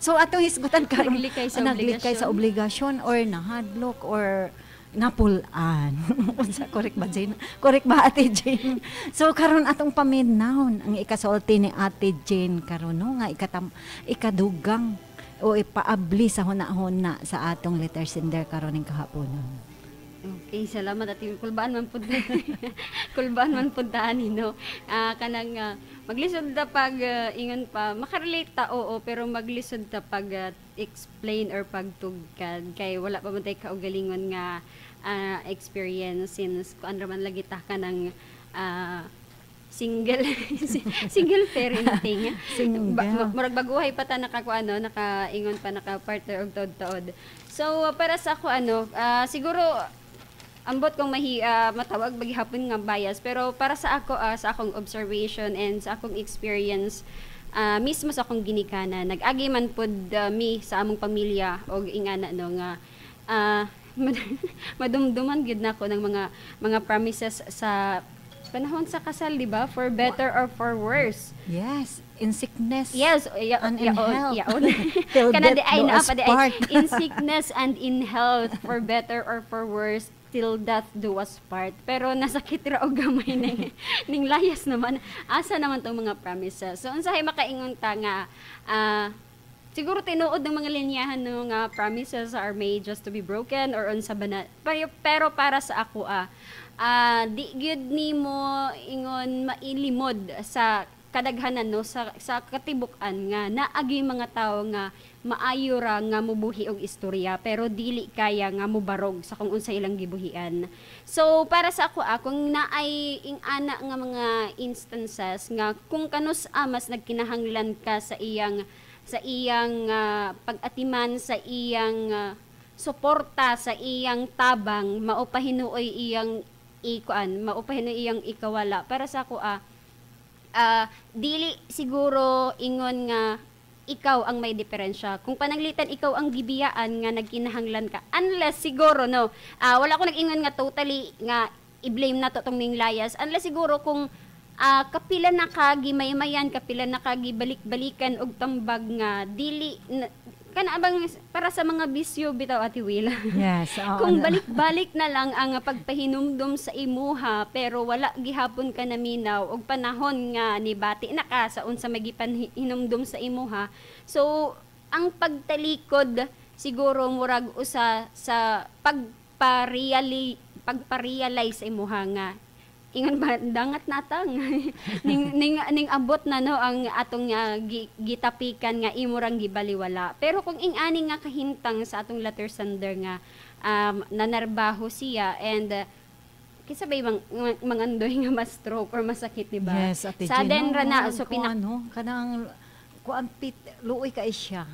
So atong hisgutan karon, Naglikay sa naglikay sa obligasyon or nahadlok or napulaan. Unsa, correct ba, Jane? Correct ba, Ate Jane? So karon atong paminawon ang ikasulti ni Ate Jane karon, no, nga ikadugang o ipaabli sa hunahuna sa atong letter sender karon ning kahaponon. Okay, salamat, Ate. Kulbaan man pud. Kulbaan man pud ta ani, no. Kanang maglisod ta pag ingon pa, makarelate ta, oo, pero maglisod ta pag explain or pagtugkad kay wala pa man tay kaugalingon nga experience since kuan ra man lagi ta kanang single single parenting. Single. Murag baguhay pa ta nakakuan, no, nakaingon pa naka partner og taod-taod. So para sa ako ano, siguro ambot kong matawag bagihapon nga bias, pero para sa ako, sa akong observation and sa akong experience, mismo sa akong ginikanan, nag-agi man pud mi sa among pamilya og ingana, no, nga madumduman gyud nako ng mga promises sa panahon sa kasal, di ba? For better or for worse. Yes, in sickness. Yes, yeah, and in yeah, oh, health. Yeah, oh. Till Kana death di ay do naa us pa di ay part. In sickness and in health, for better or for worse, till death do us part. Pero nasakit ra og gamay ning layas naman. Asa naman tong mga promises? So unsahay makaingon ta nga siguro tinuod ng mga linyahan, no, nga promises are made just to be broken or unsa ba na. Pero para sa ako, di gyud nimo ingon mailimod sa kadaghanan, no, sa katibuk-an nga naagi mga tawo nga maayo ra nga mubuhi og istorya pero dili kaya nga mubarog sa kung unsa ilang gibuhian. So para sa ako, kung naay ing-ana nga mga instances nga kung kanus mas nagkinahanglan ka sa iyang pag-atiman, sa iyang suporta, sa iyang tabang, mao pa hinuoy iyang ikuan, mao pa hinuoy iyang ikawala. Para sa ako, dili siguro ingon nga ikaw ang may diferensya. Kung pananglitan ikaw ang gibiyaan nga nagkinahanglan ka. Unless siguro, no, wala ko nag-ingon nga totally nga i-blame na to tong ning layas. Unless siguro kung kapila na ka gimaymayan, kapila na ka gibalik-balikan og tambag nga dili na, kana abang para sa mga bisyo bitaw, Ate Will. Yes. Oo, Kung ano. Balik-balik na lang ang pagpahinumdum sa imuha pero wala gihapon ka naminaw og panahon nga nibati na ka sa unsa may gipanhinumdum sa imuha. So ang pagtalikod siguro murag usa sa pagpa-realize sa imuha nga ingon ba dangat natang ning abot na, no, ang atong gitapikan nga imo rang gibaliwala. Pero kung ing-ani nga kahimtang sa atong letter sender nga nanarbaho siya and kinsa bay mangandoy nga ma-stroke or masakit, di ba? Yes, Ate Sudden Jane. ra na, No, so kuan, no, kanang kuan pit luoy kay siya.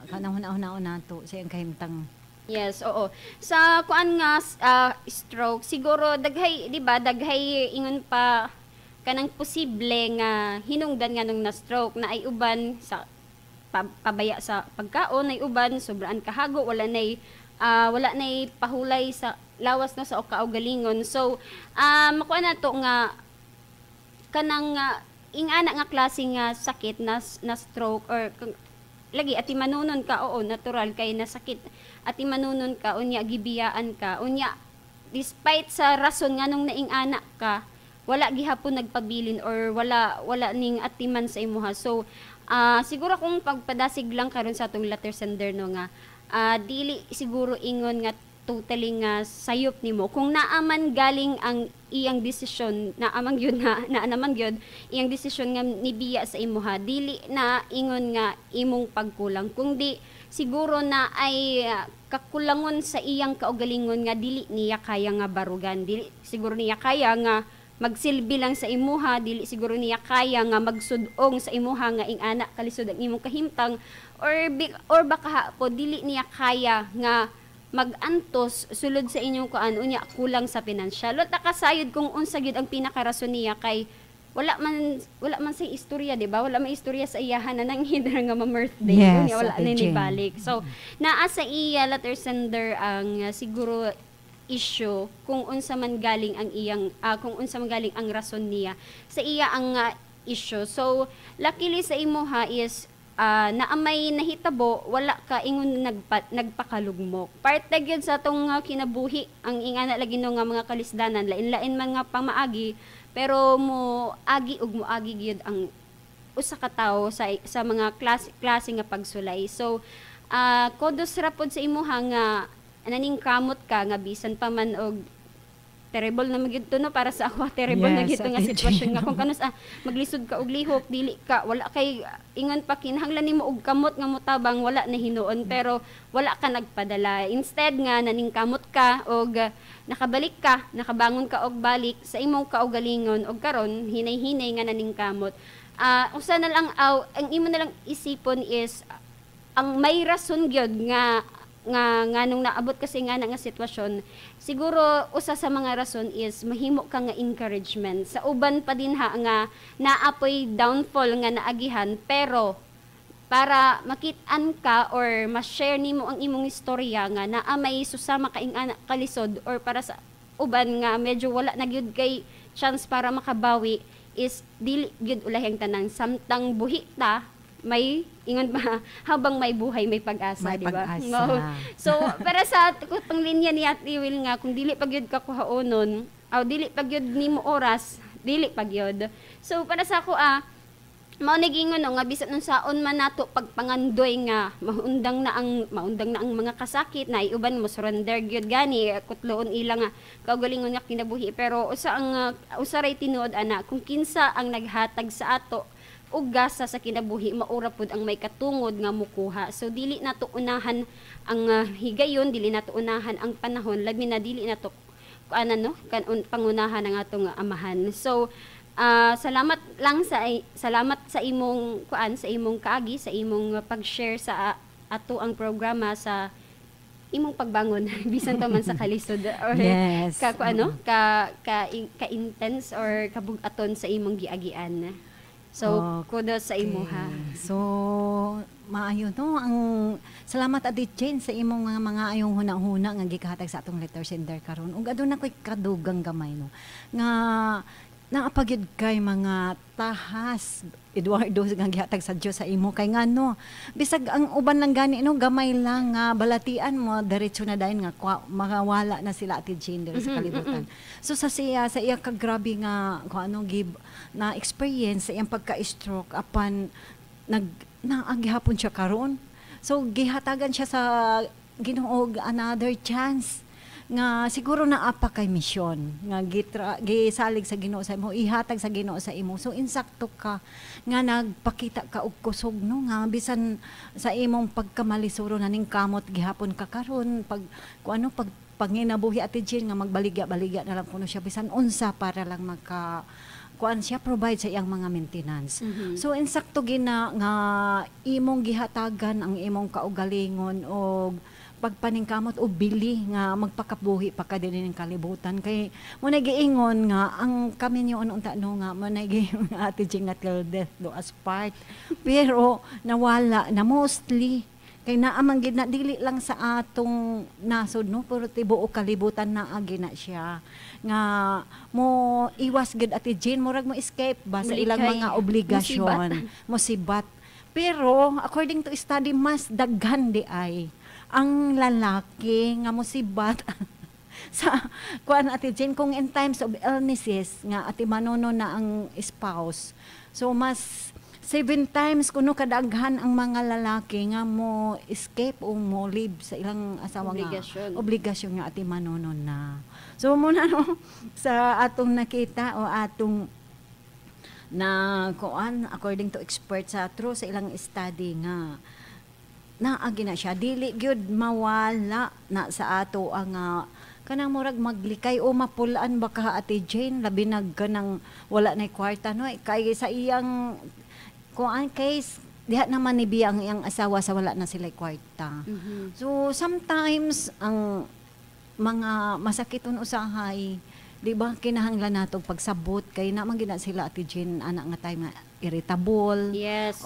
Kanang huna-huna nato sa iyang kahimtang. Yes, oo. Sa kuan nga stroke, siguro daghay, di ba, daghay ingon pa kanang posible nga hinungdan nga nung na stroke na ay uban sa pabaya sa pagkaon, ay uban sobraan kahago, wala nay pahulay sa lawas, no, sa kaugalingon. So, makuha na to nga kanang ingana nga klase nga sakit na stroke or lagi ati manunon ka, oo, natural kay nasakit ati manunon ka, unya gibiyaan ka, unya despite sa rason nga nung naing-ana ka, wala gihapon nagpabilin or wala wala ning atiman sa imuha. So siguro kung pagpadasig lang karon sa atong letter sender, no, nga dili siguro ingon nga totally nga sayop nimo kung naaman galing ang iyang desisyon, naaman gyud na naa naman gyud iyang desisyon nga nibiya sa imuha. Dili na ingon nga imong pagkulang kung di siguro na ay kakulangon sa iyang kaugalingon nga dili niya kaya nga barugan, dili siguro niya kaya nga magsilbi lang sa imuha, dili siguro niya kaya nga magsudong sa imuha nga ing-ana kalisod ang imong kahimtang or baka po dili niya kaya nga magantos sulod sa inyong kuan, unya kulang sa pinansyal. Wala ta kasayod kung unsa gyud ang pinakarason niya kay wala man sa istorya, di ba? Wala man istorya sa iyahan na nanghidra nga ma-birthday. Yes, Unya wala Ate na Jane. Nibalik. So naa sa iya letter sender ang siguro issue kung unsa man galing ang rason niya sa iya ang issue. So luckily sa imuha is Naa may nahitabo, wala ka ingon nagpakalugmok. Parte gyud sa atong kinabuhi ang ingana lagi no nga mga kalisdanan, lain-lain man nga pamaagi, pero mo agi ug mo agi gyud ang usa ka tawo sa mga klase klase nga pagsulay. So kudos ra pod sa imuha nga naningkamot ka nga bisan pa man og terrible na magyud to, no? Para sa ako, terrible na gyud to nga Ate sitwasyon nga Jane. Kung kanus maglisod ka og lihok, dili ka, wala kay ingon pa, kinahanglan nimo og kamot nga motabang, wala na hinuon, pero wala ka nagpadala. Instead nga naningkamot ka og nakabalik ka, nakabangon ka og balik sa imong kaugalingon, og karon hinay-hinay nga naningkamot. Usa na lang aw, ang imo na lang isipon is ang may rason gyud nga nganong naabot kasi nga na nga sitwasyon. Siguro usa sa mga rason is mahimo ka nga encouragement sa uban pa din ha nga naapoy downfall nga naagihan, pero para makit-an ka or ma-share nimo ang imong istorya nga naa may susama ka ing-ana kalisod or para sa uban nga medyo wala na gyud kay chance para makabawi, is dili gyud ulahi ang tanan. Samtang buhi ta, may ingon ba, habang may buhay may pag-asa, May di ba? pag-asa. No. So para sa pang linya ni Ate Will nga kung dili pa gyud ka kuhaonon aw dili pa gyud nimo oras, dili pa gyud. So para sa ako, mao nagingon no nga bisan unsaon man nato pagpangandoy nga maundang na ang mga kasakit na uban mo surrender gyud gani, kutloon ila nga kaugalingon nga kinabuhi, pero usa ray tinuod ana, kung kinsa ang naghatag sa ato og gasa sa kinabuhi, maura pud ang may katungod nga mukuha. So dili nato unahan ang higayon, dili nato unahan ang panahon, labi na dili nato kuanan no kan pangunahan ang atong amahan. So salamat sa imong kuan, sa imong kaagi, sa imong pag-share sa ato ang programa sa imong pagbangon bisan pa man sa kalisod or ka kuan no ka ka, ka intense or kabug-aton sa imong giagian. So kudos sa imuha. So, maayo no ang salamat, Ate Jane, sa imong mga ayong huna-huna nga gikahatag sa atong letter sender karon. Ug aduna ko'y kadugang gamay no nga naa pa gyud kay mga tahas, Eduardo, nga gihatag sa Dios sa imo, kay ngano bisag ang uban lang gani no, gamay lang nga balatian mo, diretso na dayon nga makawala na sila, Ate Jane, diri sa kalibutan. So sa siya, sa iya kagrabe nga kung ano give na experience sa iyang pagka-stroke, apan nag naagihapon siya karon. So gihatagan siya sa Ginoo og another chance nga siguro naa pa kay misyon nga gisalig sa Ginoo sa imo, ihatag sa Ginoo sa imo. So insakto ka nga nagpakita ka og kusog no nga bisan sa imong pagkamalisuro, naningkamot gihapon ka karon pag kung ano pag panginabuhi, Ate Jean, nga magbaligya-baligya na lang kuno siya bisan unsa para lang maka kuan siya, provide sa iyang mga maintenance. So insakto gina nga imong gihatagan ang imong kaugalingon og pagpaningkamot o bili nga magpakabuhi pa ka dinhi ning kalibutan, kay mo nagiingon nga ang kami niyo unta no nga mo nagiingon nga, Ate Jing, nga till death do us part, pero nawala na mostly kay naa man gid na dili lang sa atong nasod no, pero tibuok kalibutan naa na siya nga mo iwas gid, Ate Jane, murag mo escape ba sa ilang Mulikay. Mga obligasyon, musibat. Pero according to study, mas daghan di ay ang lalaki nga musibat sa kuan, Ate Jane, kung in times of illnesses nga ati manono na ang spouse. So mas seven times kuno kadaghan ang mga lalaki nga mo escape o mo leave sa ilang asawa nga Obligasyon. Obligasyon nga ati manono na. So mo na no sa atong nakita o atong na kuan, according to experts sa through sa ilang study nga naagi na siya, dili gyud mawala na sa ato ang kanang murag maglikay o mapulaan ba ka, Ate Jane, labi nag kanang wala na kwarta no. Eh, kay sa iyang kuan case diha naman ni biya ang iyang asawa sa wala na sila kwarta. So sometimes ang mga masakiton usahay, di ba, kinahanglan nato pagsabot kay naman gina sila, Ate Jane, ana nga time nga irritable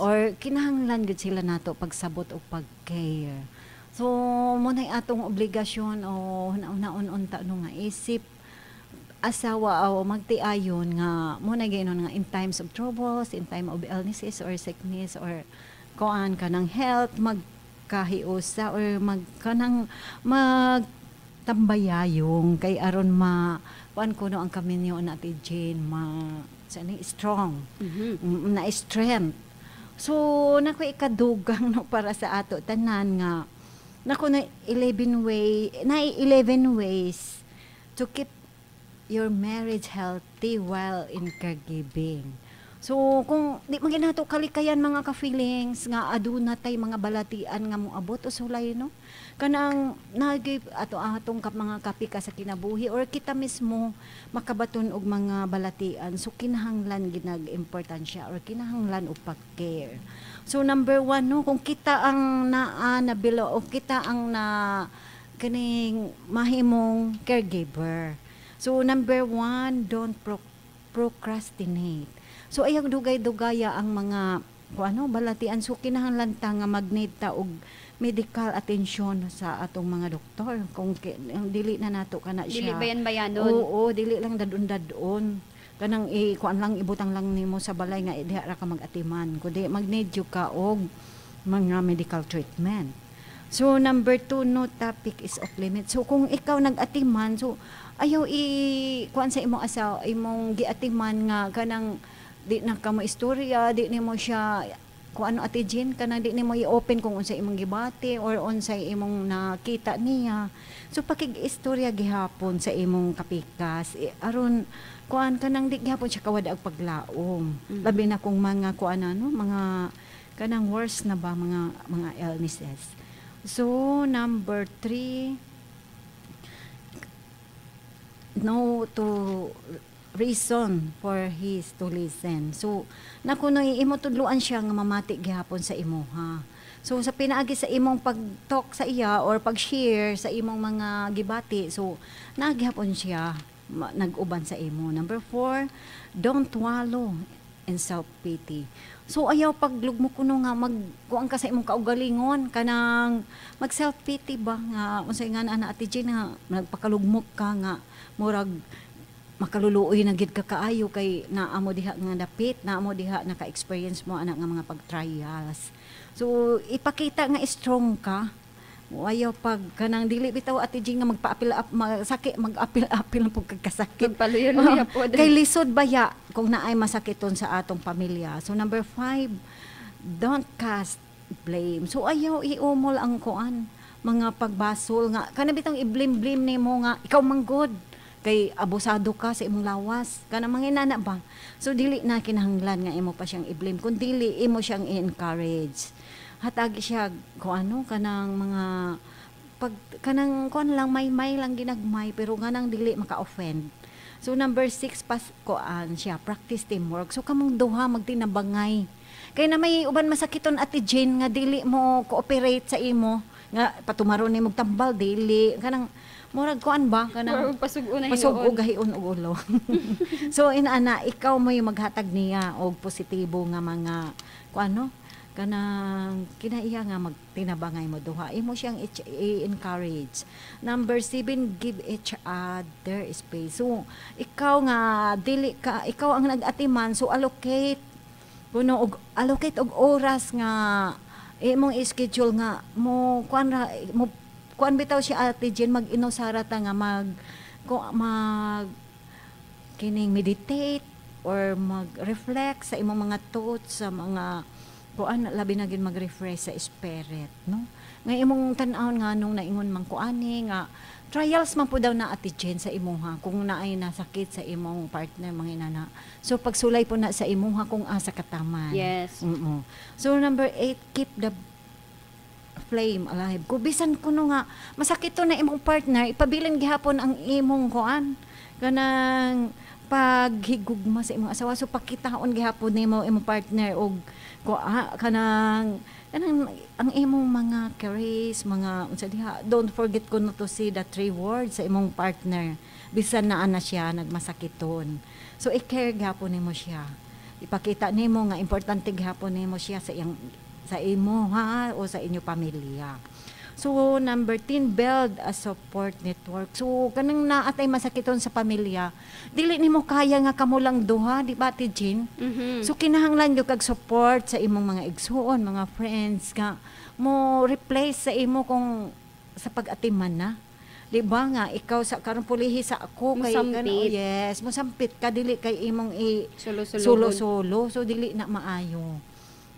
or kinahanglan gid sila nato pagsabot o pag-care. So mo na atong obligasyon o una-unaon unta no nga isip asawa o magtiayon nga mo na ginon nga in times of troubles, in time of illnesses or sickness or Kuan kanang health, magkahiusa or mag kanang mag tambayayong kay aron ma kuan kuno ang kaminyo na, Ate Jane, ma sa ni strong na strength. So nako ikadugang, no, para sa ato tanan nga nako na 11 way na 11 ways to keep your marriage healthy while in caregiving. So kung di man ginato kalikayan, mga ka-feelings, nga aduna tay mga balatian nga moabot o sulay, no, kanang nagi ato atong kap mga kapika sa kinabuhi or kita mismo makabaton og mga balatian, so kinahanglan ginag importansya or kinahanglan og pag-care. So number one, no, kung kita ang naa na bilo o kita ang na kaning mahimong caregiver. So number one, don't procrastinate. So ayaw dugay-dugaya ang mga kung ano balatian. So kinahanglan ta nga mag-need ta og medical attention sa atong mga doktor kung ang dili na nato kana Dili siya. Bayan bayanon. Oo, dili lang dadon-dadon. Kanang i kuan lang, ibutang lang nimo sa balay nga diha ra ka mag-atiman. Kundi mag-need jud ka og mga medical treatment. So number two, no topic is off limit. So kung ikaw nag-atiman, so ayaw i kuan sa imong asawa, imong giatiman nga kanang di na ka mo istorya, di nimo siya kung ano, Ate Jean, kanang di nimo i-open kung unsa imong gibati or unsay imong nakita niya. So pakig-istorya gihapon sa imong kapikas aron kuan kanang di gihapon siya kawad og paglaom. Labi na kung mga kuan ano, mga kanang worse na ba mga illnesses. So number three, no to reason for his to listen. So, nakuno imo tudluan siya nga mamati gihapon sa imuha. So sa pinaagi sa imong pag-talk sa iya or pag-share sa imong mga gibati, so nagihapon siya nag-uban sa imo. Number four, don't wallow in self-pity. So ayaw paglugmo kuno nga magkuan ka sa imong kaugalingon, kanang mag self-pity ba nga unsay nga na, Ate Jane, nga nagpakalugmok ka nga murag makaluluoy na gid ka kaayo kay naa mo diha nga dapit, naa mo diha naka-experience mo ana nga mga pag-trials. So ipakita nga strong ka. Ayaw pag kanang dili bitaw, Ate Jane, nga magpa-apil up masakit, mag-apil-apil ang pagkasakit. Magpaluya-luya po. Kay lisod baya kung naay masakiton sa atong pamilya. So number five, don't cast blame. So ayaw iumol ang kuan, mga pagbasol nga kana bitang i-blame-blame nimo nga ikaw manggod kay abusado ka sa imong lawas, kana mga inana ba. So dili na kinahanglan nga imo pa siyang i-blame, kun dili imo siyang i-encourage, hatagi siya kung ano kanang mga pag kanang kuan lang, may lang ginagmay, pero nganang dili maka-offend. So number six, pas kuan siya, practice teamwork. So kamong duha magtinabangay. Kay na may uban masakiton, Ate Jane, nga dili mo cooperate sa imo nga patumaron nimo tambal, dili kanang murag kuan ba kanang Murag pasug-o na pasug hinuon. Og gahion og ulo. So inana, ikaw mo yung maghatag niya og positibo nga mga kuan, no, kanang kinaiya nga magtinabangay mo duha, imo siyang i-encourage. Number seven, give each other space. So ikaw nga dili ka, ikaw ang nag-atiman, so allocate kuno og allocate og oras nga imong i-schedule nga mo kuan ra mo kuan bitaw siya, Ate Jen, mag-inusara ta nga mag mag kining meditate or mag-reflect sa imong mga thoughts, sa mga kuan, labi na gid mag-refresh sa spirit, no, nga imong tan-awon nga nung naingon man ko ani nga trials man po daw na, Ate Jen, sa imuha kung naay nasakit sa imong partner, mga inana. So pagsulay po na sa imuha kung asa kataman. So number eight, keep the flame alive. Kung bisan kuno nga masakit to na imong partner, ipabilin gihapon ang imong kuan kanang paghigugma sa imong asawa. So pakitaon gihapon nimo imong partner og kanang kanang ang imong mga cares, mga unsa diha. Don't forget kuno to say the three words sa imong partner bisan naa na siya nagmasakiton. So i-care gihapon nimo siya, ipakita nimo nga importante gihapon nimo siya sa iyang sa imo ha o sa inyo pamilya. So number 10, build a support network. So kanang naa tay masakiton sa pamilya, dili nimo kaya nga kamo lang duha, di ba, Ate Jean? Mhm. So kinahanglan gyud kag support sa imong mga igsuon, mga friends nga mo replace sa imo kung sa pag-atiman na. Di ba nga ikaw sa karon pulihi sa ako kay Musampit. Oh, yes, mosampit ka, dili kay imong i Solo-solo. Solo-solo. So dili na maayo.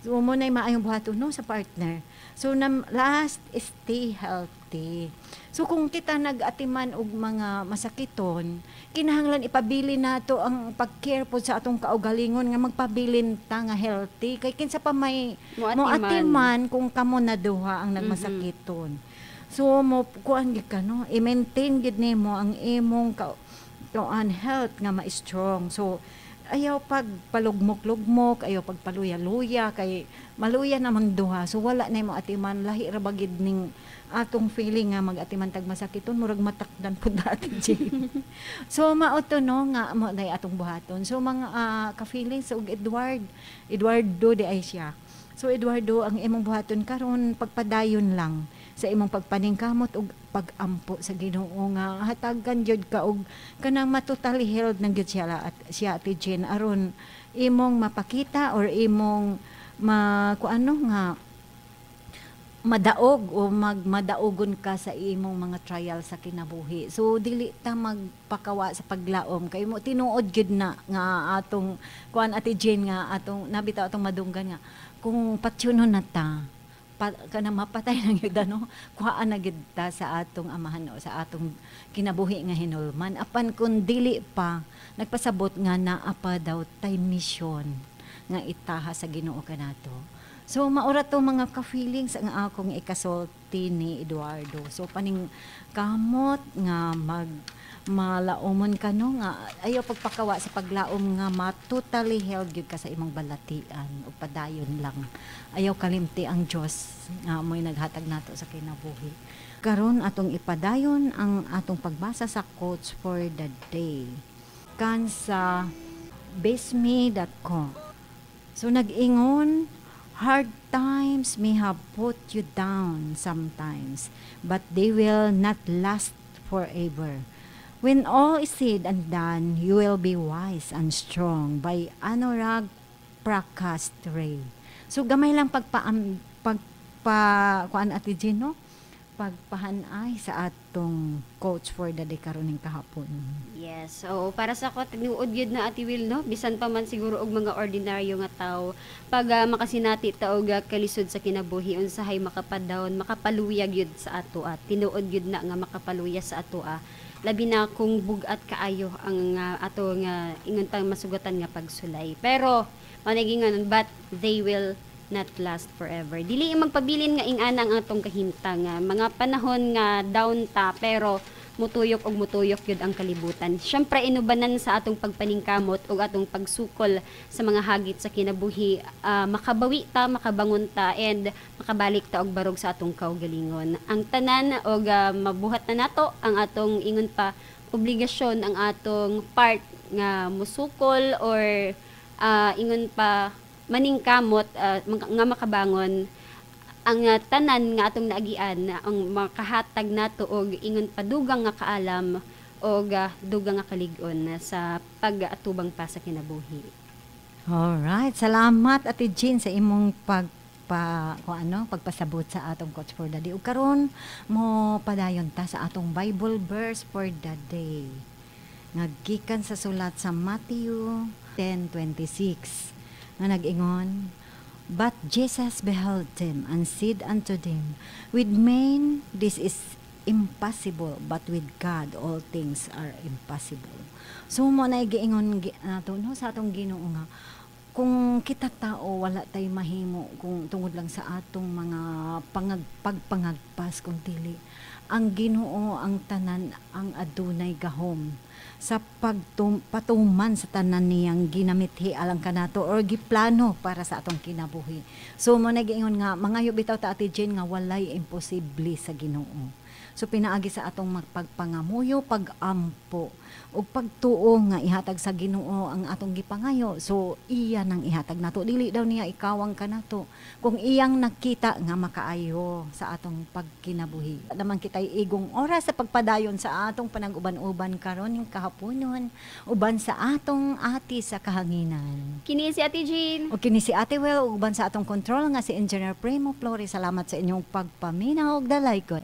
So mo na maayong buhaton, no, sa partner. So last is stay healthy. So kung kita nag-atiman og mga masakiton, kinahanglan ipabili nato ang pag-care po sa atong kaugalingon nga magpabilin ta nga healthy kay kinsa pa may Moatiman. moatiman kung kamo na duha ang nagmasakiton. So mo kuan gid ka, no, i-maintain gid nimo ang imong kuan health nga ma-strong. So ayaw pag palugmok-lugmok, ayaw pag paluya-luya kay maluya namang duha. So wala na mo atiman, lahi ra ba gid ning atong feeling nga mag-atiman tag masakiton, murag matakdan pud dati, Jane. So mao to, no, nga mo na atong buhaton. So mga ka-feelings og Edward, Eduardo di ay siya. So Eduardo, ang imong buhaton karon, pagpadayon lang sa imong pagpaningkamot og pagampo sa Ginoo nga hatagan gyud ka og kanang ma-totally healed ng gyud siya at siya, Ate Jean, aron imong mapakita or imong ma kuano nga madaog o magmadaugon ka sa imong mga trial sa kinabuhi. So dili ta magpakawa sa paglaom kay mo tinuod gyud na nga atong kuan, Ate Jane, nga atong nabitaw atong madunggan nga kung patyunon na ta pa, kana mapatay na gyud, ano, kuhaan na gyud ta sa atong amahan o sa atong kinabuhi nga hinulman. Apan kung dili pa, nagpasabot nga naa pa daw tay mission nga itaha sa Ginoo kanato. So maura to, mga ka-feelings, ang akong ikasulti ni Eduardo. So paning kamot nga mag malaumon ka, no, nga ayaw pagpakawa sa paglaom nga ma-totally healed gyud ka sa imong balatian o padayon lang. Ayaw kalimti ang Dios nga mo'y naghatag nato sa kinabuhi. Karon atong ipadayon ang atong pagbasa sa quotes for the day. Kan sa baseme.com. So nag-ingon, "Hard times may have put you down sometimes, but they will not last forever. When all is said and done, you will be wise and strong," by Anurag Prakash Ray. So gamay lang pagpa kuan, Ate Jean, no? Pagpahanay sa atong quotes for the day karon ning kahapon. Yes. So para sa ako, tinuod gyud na, Ate Will, no, bisan pa man siguro og mga ordinaryo nga tao, pag makasinati ta og kalisod sa kinabuhi, unsahay makapadawon, makapaluya gyud sa ato at tinuod gyud na nga makapaluya sa ato ah. Labi na kung bug-at kaayo ang ato nga ingon tang masugatan nga pagsulay. Pero mao na, but they will not last forever. Dili magpabilin nga ingana ang atong kahimtang nga mga panahon nga down ta, pero mutuyok og mutuyok yun ang kalibutan. Siyempre, inubanan sa atong pagpaningkamot ug atong pagsukol sa mga hagit sa kinabuhi, makabawi ta, makabangon ta, and makabalik ta og barog sa atong kaugalingon. Ang tanan og mabuhat na nato ang atong ingon pa obligasyon, ang atong part nga musukol or ingon pa maningkamot nga makabangon ang tanan nga atong naagian na ang makahatag nato og ingon padugang nga kaalam og dugang nga kalig-on sa pag-atubang pa sa kinabuhi. Alright, salamat, Ate Jean, sa imong pagpa kung ano, pagpasabot sa atong quotes for the day. Ug karon mo padayon ta sa atong Bible verse for the day. Nga gikan sa sulat sa Matthew 10:26 nga nag-ingon, "But Jesus beheld them and said unto them, With men this is impossible, but with God all things are impossible." So mo na giingon nato, no, sa atong Ginoo nga kung kita tao wala tay mahimo kung tungod lang sa atong mga pagpangagpas, kung dili ang Ginoo ang tanan ang adunay gahom sa patuman sa tanan niyang ginamithi alang kanato or giplano para sa atong kinabuhi. So mo na giingon nga mangayo bitaw ta, Ate Jane, nga walay imposible sa Ginoo. So pinaagi sa atong magpagpangamuyo, pag-ampo ug pagtuo nga ihatag sa Ginoo ang atong gipangayo. So iya nang ihatag nato, dili daw niya ikawang kanato kung iyang nakita nga makaayo sa atong pagkinabuhi. Naman kitay igong oras sa pagpadayon sa atong panag-uban-uban karon yung kahaponon uban sa atong ati sa kahanginan. Kini si Ate Jean. O kini si Ate Well, uban sa atong control nga si Engineer Primo Flores. Salamat sa inyong pagpaminaw og dalaygon.